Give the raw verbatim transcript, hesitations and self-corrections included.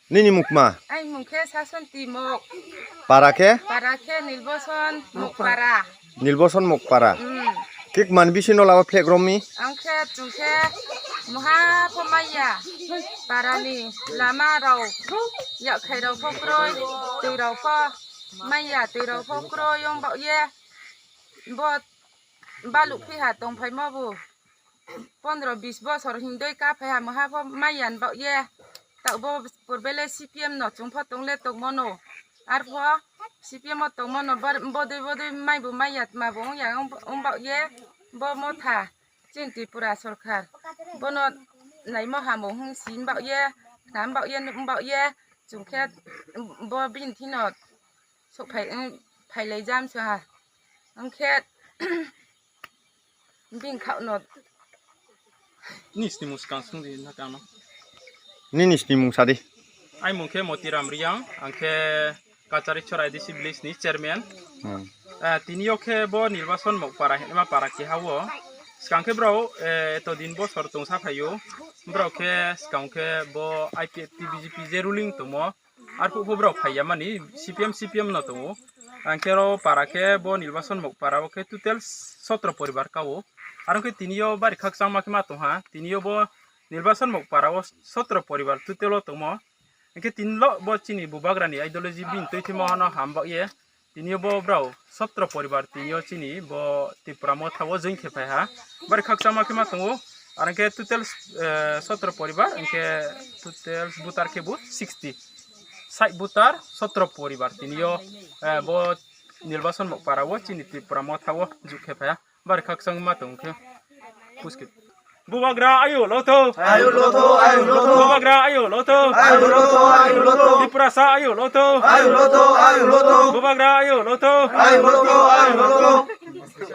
Nini mukma? Aini mung khe Sasonti Mok. Para khe? Para khe Nilboson Mokpara. Nilboson Mokpara. Hmm. Kik man bisi no labo flag rommi? Ang khe chung khe moha pho maya. Para ni lama rao, yakhai rao pho kroi, twi rao pho maya, twi rao pho kroi, ong bao ye. Bo baluk phi ha tong phai mo bo. Pondro bis bosor hingdoi ka phai ha moha pho maya bao ye. Tak bo purbele C P M no chung pho tong le tong mono. Ar pho C P M o tong mono bor-, bodoi bodoi mai bo maya ma bo ong ya ong bao ye. Bo motha. Chini Tripura sorkar bono naima hamo hwn si wng bao ye, khna wng bao ye, nuk wng bao ye, chwng khe bo bini thino sok phai, wng phai lai jam sa ha. Wng khe bini kha no. Nini snimung swkang swng di na kano. Nini snimung sa di. Aini mung khe Motiram Riyang, ang khe Kachari Chora A D C village ni chairman. Hmm. Eh, tini o khe bo Nirbason Mokpara hinma para keha o. Swkang khe bro, eh, eto din bosor tong sa phaio. Bro khe swkang khe bo I P F T B J P je ruling tongmo. Arphuh pho bro phaiya mani C P M, C P M no tongo. Ang khe ro para khe bo Nirbason Mokpara o khe total sotro poribar ka o. Aro khe tini o bari khakchangma khe ma tong ha. Tini o bo Nirbason Mokpara o sotro poribar total o tongmo. Hingke tini lo bo chini bubagrani ideology bini twi thwimo hano ham bao ye. Tini bo brao sotro poribar tini o chini bo Tripura motha o join khe phai ha. Bari khakchangma khe ma tongo. Aro hingke total, eh, sotro poribar, hingke total voter khe bo sixty. Sai voter sotro poribar tini o, eh, bo Nirbason Mokpara o chini Tripura motha o juk khe phai ha. Bari khakchang ma tong khe. Puskit. Bubagra ayo lotho. Ayo lotho, ayo lotho. Bubagra ayo lotho. Ayo lotho, ayo lotho. Tiprasa ayo lotho. Ayo lotho, ayo lotho. Bubagra ayo lotho. Ayo lotho, ayo lotho.